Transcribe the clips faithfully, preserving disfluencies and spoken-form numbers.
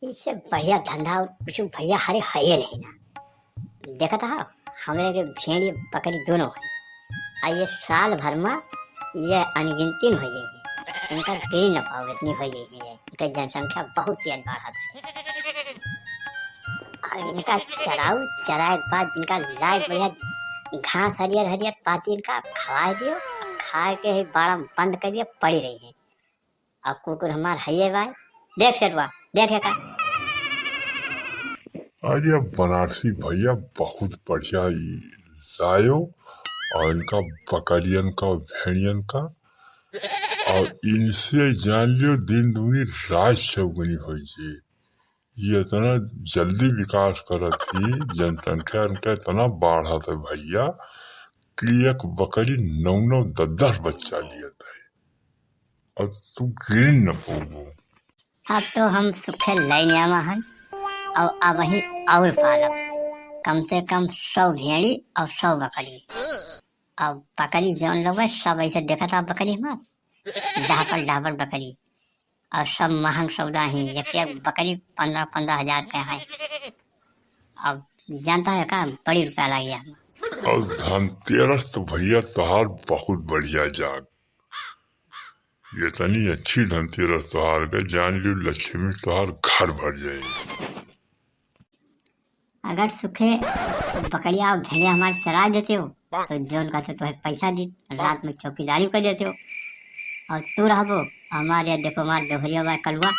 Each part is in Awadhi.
इससे बढ़िया धंधा और कुछ भैया हरे है ही नहीं ना। देखत हा, हमरे के भेड़ी बकरी दोनों है। आ ये साल भर मा ये अनगिनती न होइ जाई है। इनका गिन न पाओ, इतनी होइ जाई है। इनका जनसंख्या बहुत तेज बढ़त है। और इनका चराऊ, चराए के बाद इनका लाए बढ़िया घास हरियर हरियर पाती इनका खवाए दियो, खाए के ही बाड़ा में बंद करिए पड़ी रही है। अब कुकुर हमार हइये बाय। देख सेठवा, देखे का। अरे बनारसी भैया, बहुत बढ़िया ई लायो। और इनका बकरियन का, भेड़ियन का, और इनसे जान लियो दिन दूनी रात चौगुनी होइ जे। ये इतना जल्दी विकास करत ही, जनसंख्या इनका इतना बढ़त है भैया कि एक बकरी नौ नौ दस दस बच्चा लियत है। अब तू गिन न पउबो। अब तो हम सुखे लइ आवा हन, और अब ही और पालब, कम से कम सौ भेड़ी और सौ बकरी। अब बकरी जौन लोग है, सब ऐसे देखत आ बकरी हमार, डहपर डहपर बकरी, और सब महंग सौदा ही, एक एक बकरी पन्द्रह पन्द्रह हजार के है। अब जानता है का, बड़ी रुपया लागी है। और धनतेरस तो भैया तोहार बहुत बढ़िया जाग। ये तनी अच्छी धनतेरस तोहार के, जान लियो लक्ष्मी तोहार घर भर जाए। अगर सुखे बकरिया और भेड़िया हमार चरा देते हो, तो जौन कहते तोहे पैसा दी, रात में चौकीदारी कर देते हो। और तू रहबो हमार, या देखो हमार डोहरिया बा कलुआ।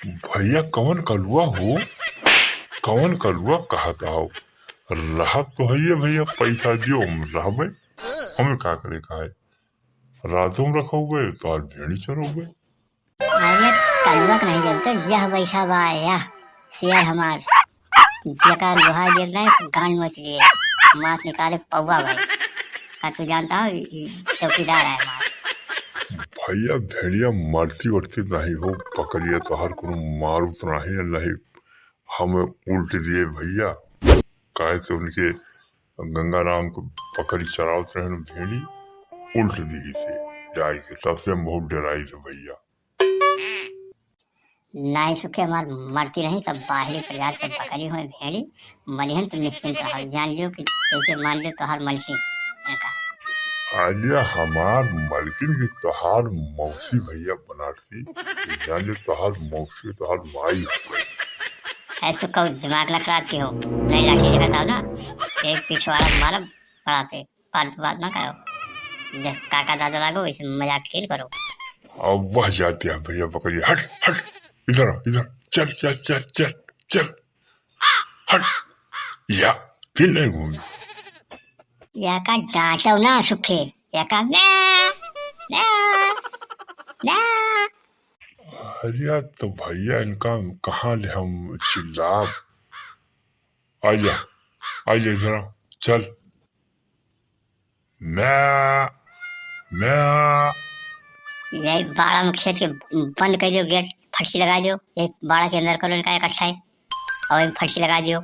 भैया कौन कलुआ हो, कौन कलुआ कहत हो? रहब तो है भैया, पैसा दियो हम रहबे, हमें का करे का है? रातों में रखोगे तो आज भेड़ी चरोगे। अरे कलुआ के नहीं जानते, यह बैठा बा, यह शेर हमार, जेका लोहा गिर नहीं, गांड मच लिए, मांस निकाले पौवा भाई। का तू जानता हो, ई, ई चौकीदार है हमार। भैया भेड़िया मरती वरती नहीं हो, बकरिया तोहार कोनो मारुत नहीं, नहीं हमें उल्ट दिए भैया, काहे तो उनके गंगाराम को बकरी चरावत रहे न भेड़ी, उल्ट दिही से जाए के, तब से हम बहुत डराई थे भैया। नाई सुखे हमार मरती रही, तब बाहरी प्रजात के बकरी होए भेड़ी, मरिहन तो निश्चिंत रहो, जान लियो कि जैसे मान लियो तोहार मलकिन इनका। अरे हमार मलकिन की तोहार मौसी भैया बनारसी, जान लियो तोहार मौसी तोहार माई हो गई। ऐसे कहू दिमाग ना खराब की हो, नहीं लाठी दिखाता हो ना, एक पिछवाड़ा मारब पड़ा पे। फालतू बात ना करो। जब काका दादा लागो, वैसे मजाक खेल करो। अब वह जाती है भैया बकरी, हट, हट, इधर आ, इधर, चल, चल, चल, चल, चल, हट, या, फिर नहीं घूमी। या का डांटो ना सुखे, या का म्या, म्या, म्या। अरे यार, तो भैया इनका कहाँ ले हम चिल्लाब? आइजा, आइजा इधर आ, चल। म्या, म्या। यही बाड़ा में खेत के बंद कर दियो गेट, फटकी लगा दियो, यही बाड़ा के अंदर करो इनका इकट्ठा है, और एक फटकी लगा दियो,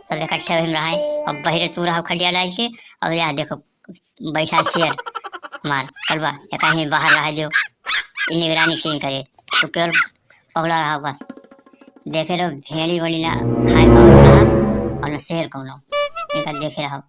सब इकट्ठे वहीं रहे। अब बहिरे तू रहो खटिया डाल के, अब यहाँ देखो बैठा शेर हमार कलुआ, या कहीं बाहर रह जो, ई निगरानी कीन करे, तू केवल पहुड़ा रहा बस। देखे रहो भेड़ी वेड़ी ना खाए पावत रहा, और ना शेर कौनो, इनका देखे रहो।